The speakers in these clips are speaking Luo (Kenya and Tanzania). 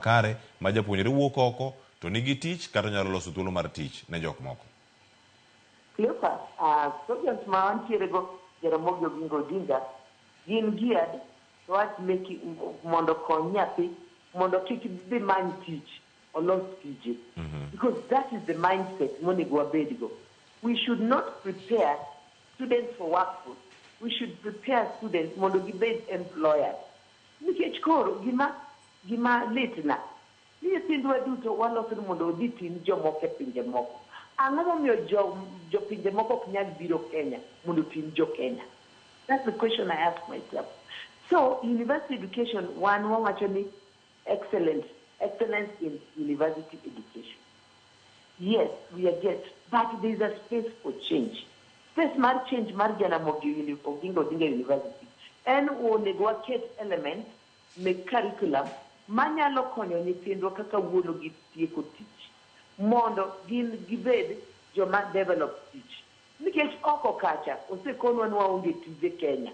Makare ma japuonjre wuok oko to nigi tich kata onyalo loso thuolo mar tich ne jok moko. Cleophas, programs ma wantiere go Jaramogi Oginga Odinga gin geared towards making mondo kony nyathi mondo kik dhi many tich, olos tije, because that is the mindset monego wabedgo. We should not prepare students for workforce, we should prepare students mondo gibed employers, nikech koro gima litna ni nyithindwa duto waloso ni mondo odhi tim jomoko e pinje moko. Ang'o momiyo jo jopinje moko ok nyal biro Kenya mondo otim jo Kenya? That's the question I ask myself. So university education, wan wawacho ni excellence in university education, yes, we are get, but there is a space for change. Space mar change mar Jaramogi Oginga Odinga University en onego waket element mek curriculum manyalo konyo nyithindwa kaka wuono gi tieko tich mondo gin gibed joma develop tich, nikech oko kacha osekonwa ni waonge tije Kenya.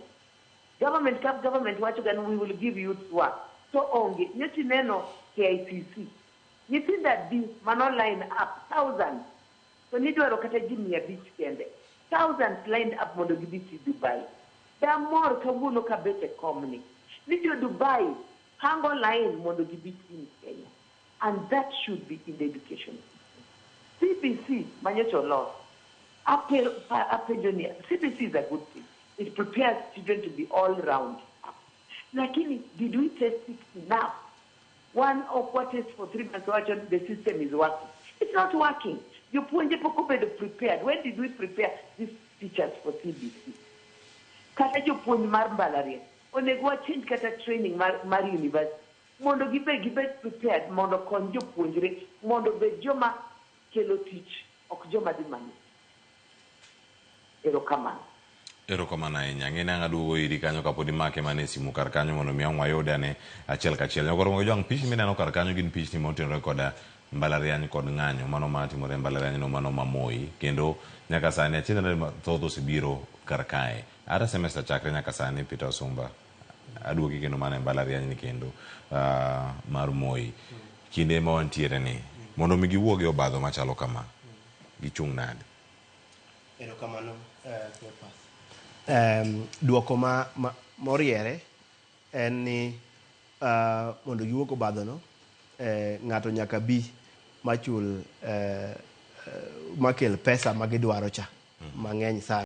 Government ka government wacho ga ni we will give youth work, to onge. Nyocha ineno KICC, nyithindo adi mano line up? Thousands. To nidwaro kata ji 500 kende. Thousands lined up mondo gidhi ti Dubai. Damor kawuono kabet e komni ni jo Dubai pango line mondo gibi tim Kenya, and that should be in the education system. CBC manyocha olos, apenjo ni CBC is a good thing, it prepares children to be all round, lakini did we test it enough? One ok wa test for 3 months, wacho the system is working. It's not working. Jopuonje pok obedo prepared. When did we prepare these teachers for CBC? Kata jopuonj mar mbalariany onego wa change kata training mar university mondo gibed prepared mondo kony jopuonjre mondo obed joma kelo tich, ok joma dhi manyo. Erokamano. Erokamano ahinya. Ng'e ni ang' aduogo iri kanyo kapod imake mana e simu kar kanyo mondo mi ang' wayude ane achiel kachiel. Nyakoro Jwang' pichni mineno kar kanyo gin pichni motenore koda mbalariany kod ng'anyo mano matimore e mbalariany no mano ma Moi, kendo nyaka sani achiedh nade mathoth osebiro kar kae. Ata semester chakre nyaka sani, Peter Osumba, aduoki kendo mana e mbalariany ni kendo mar Moi. Kinde ma wantiere ni mondo mi giwuog e obadho machalo kama, gichung' nade? Erokamano, Cleophas. Duoko ma moriere en ni mondo giwuog obadhono, ng'ato nyaka bi machul, makel pesa ma gidwaro cha mang'eny sana.